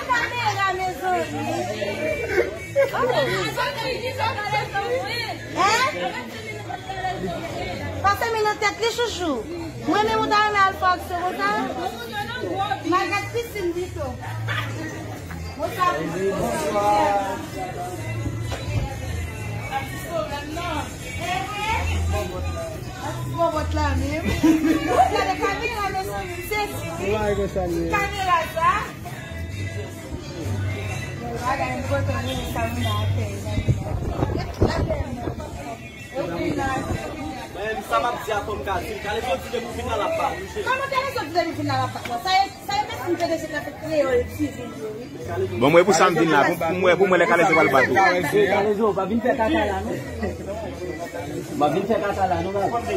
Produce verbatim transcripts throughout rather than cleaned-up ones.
Kamera, mezanmi. Hein? Pase mi nan tèt li, chouchou. Mwen menm ou ta renmen al fè aksyon konsa? M al gad pisin pito. Bonswa. Bonswa. Bòbòt la menm. Gade kamera, mezanmi, se ti kamera sa. Bagay enpòtan, wi, sa m la fè. Mwen, sa m ap di a, fò m ka di l. Kalezo di depi w vin la, l ap bat ou, cheri. Kòman Kalezo di depi w vin la, l ap bat mwen? Sa e, sa e mèsi m te deje nan fè kreyòl ti vi yo, wi. Bon, mwen, pou sa m vin la, pou, pou mwen, pou mwen, lè Kalezo pral bat ou. Kalezo, pa vin fè kaka la, non. Pa vin fè kaka la, non, baz.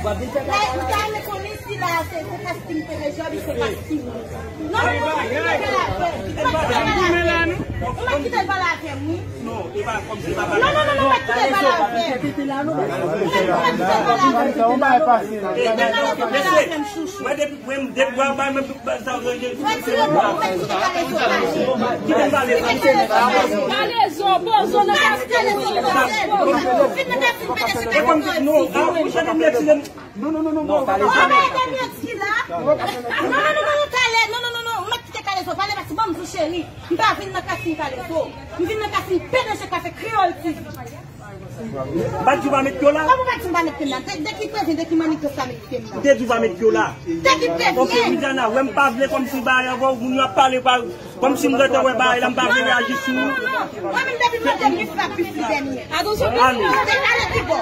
Lè, lè, lè, konnen si la, se, se paske m te deja, se paske m. Non, non, non, non, kite bal avè m. Kite bal avè m. Ou mèt kite bal avè m, wi. Non, e pa kòm se pa bal. Non, non, non, non, ou mèt kite bal avè m. Ou mèt, ou mèt kite bal avè m. Non, non, non, non, kite bal avè m, chouchou. Mwen depi, mwen depi mwen bay mwen Kalezo, poze w nan kasin. E kòm non, a, ou chante m retire m. Non, non, non, non, non. Ou pa ede m retire la. Non, non, non, non, non, Kale, non, non, non, non, ou mèt kite Kalezo pale, paske ban m di w, cheri, m pa vin nan kasin Kalezo. M vin nan kasin P D G Kafe Kreyòl T V. M pa t di w pa met pye w la. Kòman w pa t di m pa met pye m la? De, de ki prevyen, de ki mannik sa met pye m la? M te di w pa met pye w la. De ki prevyen? Ok, Widiana, wè m pa vle kòmsi bagay avè w, moun yo ap pale pa, kòmsi m gentan wè bagay la, m pa vle reyaji sou ou. Non, non, non, non. Mwen menm depi m antre m gen frap plis li dènye. Atansyon, ale. Ale ki bò.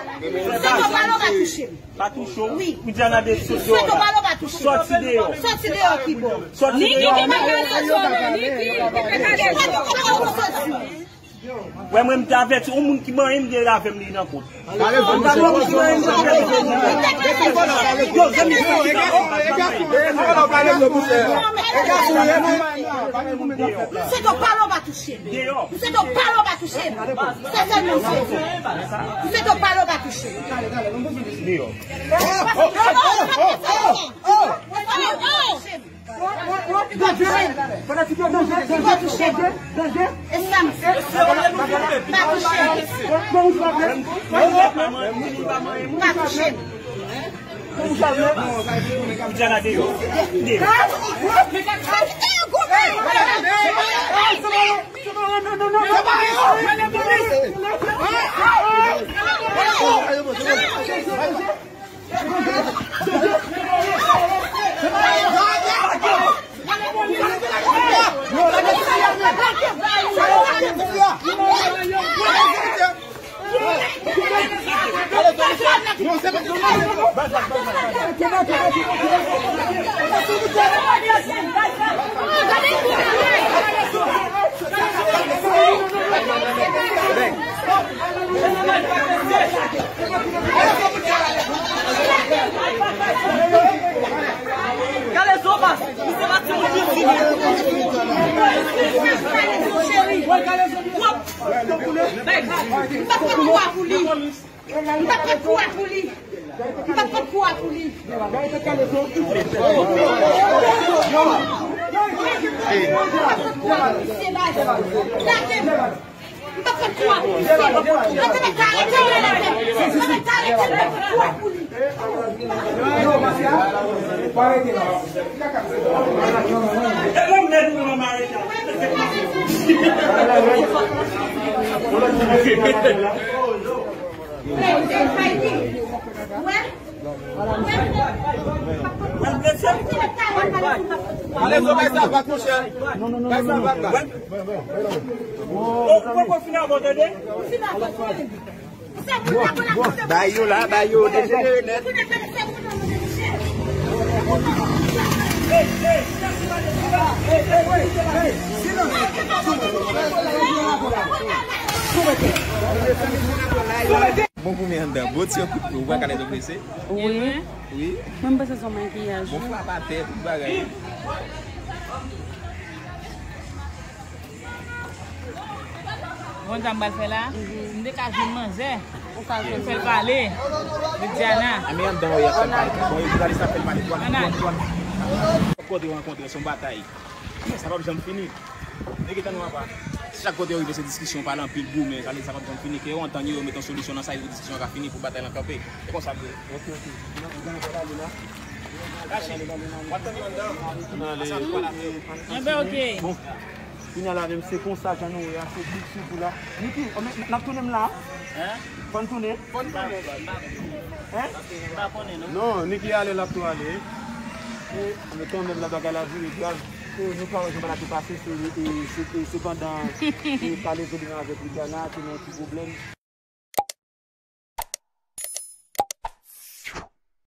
Sweto pale w pa touche m. Pa touche w. Wi. Widiana de sot deyò la. Sweto pale w pa touche m. Sòti deyò. Sòti deyò ki bò. Sòti deyò. Niki ki pa ka sòti deyò, Niki ki pa ka sòti deyò. Sweto pale w pa touche m. Wè mwen, m te avèti, yon moun ki manyen m gen avè m li nan kont. Yon moun ki manyen m gen avè m li nan kont. Yo, zanmi, m se to pale w pa touche m. Deyò. M se to pale w pa touche m. Se sèlman m se. M se to pale w pa touche m. Deyò. Danje! Fanatik yo, danje, danje, danje, danje. Pa touche m. Pa touche m. Kalezo, baz, misye pa ti moun piti. Cheri, wòp. M pa pran kou a pou li. M pa pran kou a pou li. M pa pran kou a pou li. Se baz. Lage m. M pa konn kwa pou m fè. Mwen te mèt arete w nan lave. Mwen te mèt arete l, mwen pa konn kwa pou li. E bon, mèt nou nan arete. Mwen, mwen, mwen. Ale, zo, bay sa, bat, monchè. Bay sa, bat la. Ou poko fin avè w, tande? Bay yo la, bay yo, dejenere nèt. Bon, pou men anndan, bon ti yon kout pye, ou wè Kalezo prese? Wi. Wi. Mwen, m panse se yon makiyaj. Bon, frap atè, tout bagay. Bon, sa m pral fè la, m te ka jwenn manzè. Fè l pale. Widiana. Anmè anndan yo y ap fè l pale. Bon, yo jounalis la fè l pale. Twa, twa, twa. Chak kote yo rankontre, se yon batay. Sa p ap janm fini. Nèg etan nou apa. Chak kote yo rive, se diskisyon, pale anpil, goumen, sa, sa p ap janm fini. Ke yo antann yo, yo mete yon solisyon nan sa, yo diskisyon ka fini pou batay lan kanpe. Se konsa l ye. Ok, ok. Kache. W ap tann yo anndan. Enben, ok. Bon. Kounye a la menm, se konsa jan nou ye a, se big sou kou la. Niki, n ap tounen m la? Hein? Fò n tounen? Fò n tounen. Hein? M pa konnen, non. Non, Niki ale, l ap tou ale. E, men kanmenm, la bagay la vire grav. E, nou pa wè jan bagay la te pase, se, e, se, e, se pandan, e, Kalezo li menm avèk Widiana, te nan yon ti pwoblèm.